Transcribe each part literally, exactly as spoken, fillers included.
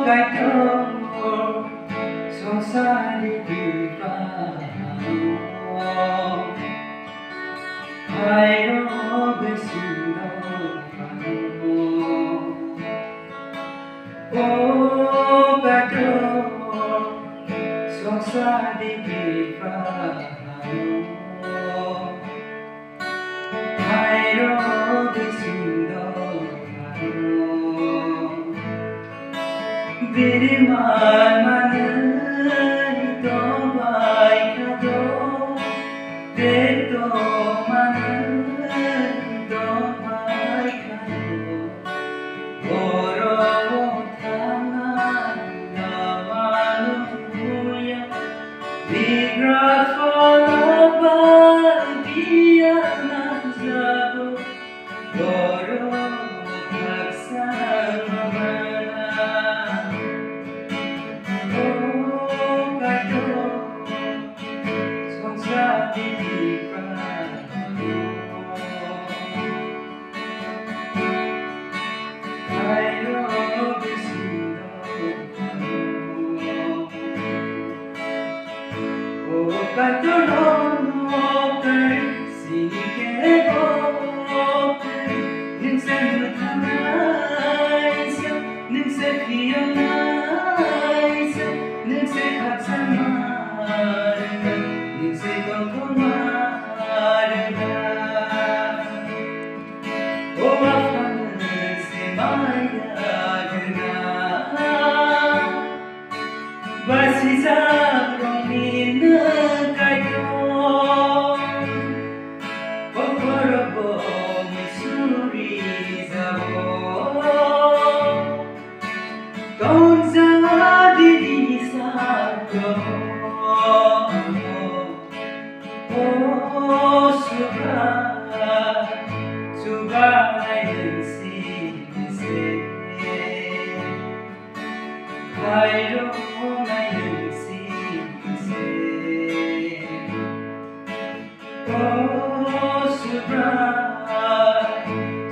Kaitor, songsarni Tipra, phairo bising dopha. O Kaitor, songsarni Tipra, phairo bising dopha. Bini man manwi tongbai kha do, tei tong manwi tongbai kha do. Borok thangna lama nungya, bigra phala bai biya nangjago. Borok khaksa mamana, o Kaitor, songsarni Tipra, phairo bising dopha. O Kaitor, nono kwrwi sini kebo kwrwi, nwng se mwthangnaisa, nwng se phiyoknaisa, nwng se khakchangma rwngma, nwng se tongthokma rwngma. O Apha, nwng se maya gwnang. Basijakrokni nwng Kaitor, o borok bo mui suri jago. Tongjak dini sakno, o Subra, Subra nai nwng sini se. Khairoknai nwng sini se. O Subra,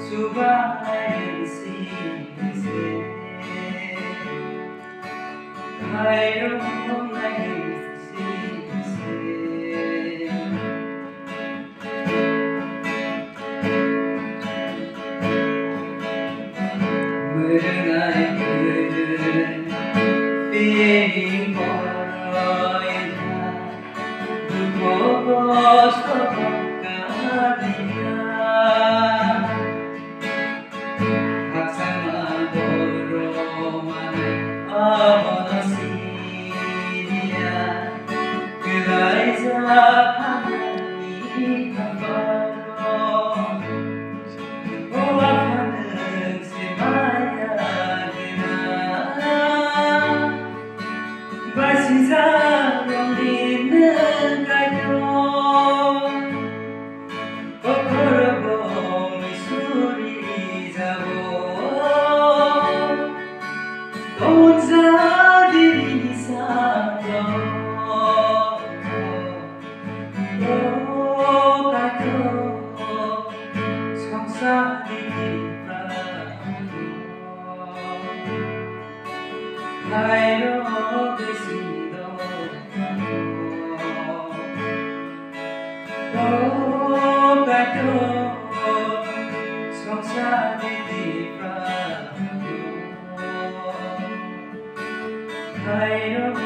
Subra nwng sini se. Khairoknai nwng sini se. Mwrwngnai mwrwng, pini borok wngkha, dukhu kosto tongkha diya. Khakchangma borok manwi abono siniya, kwlaijak hamyani khapharo. O Apha, nwng se maya gwnang, basijakrokni nwng Kaitor. Kokrok bo mui suri jago, tongjak dini sakno. O Kaitor, songsarni Tipra, khairok bising dopha. O Kaitor, songsarni Tipra, khairok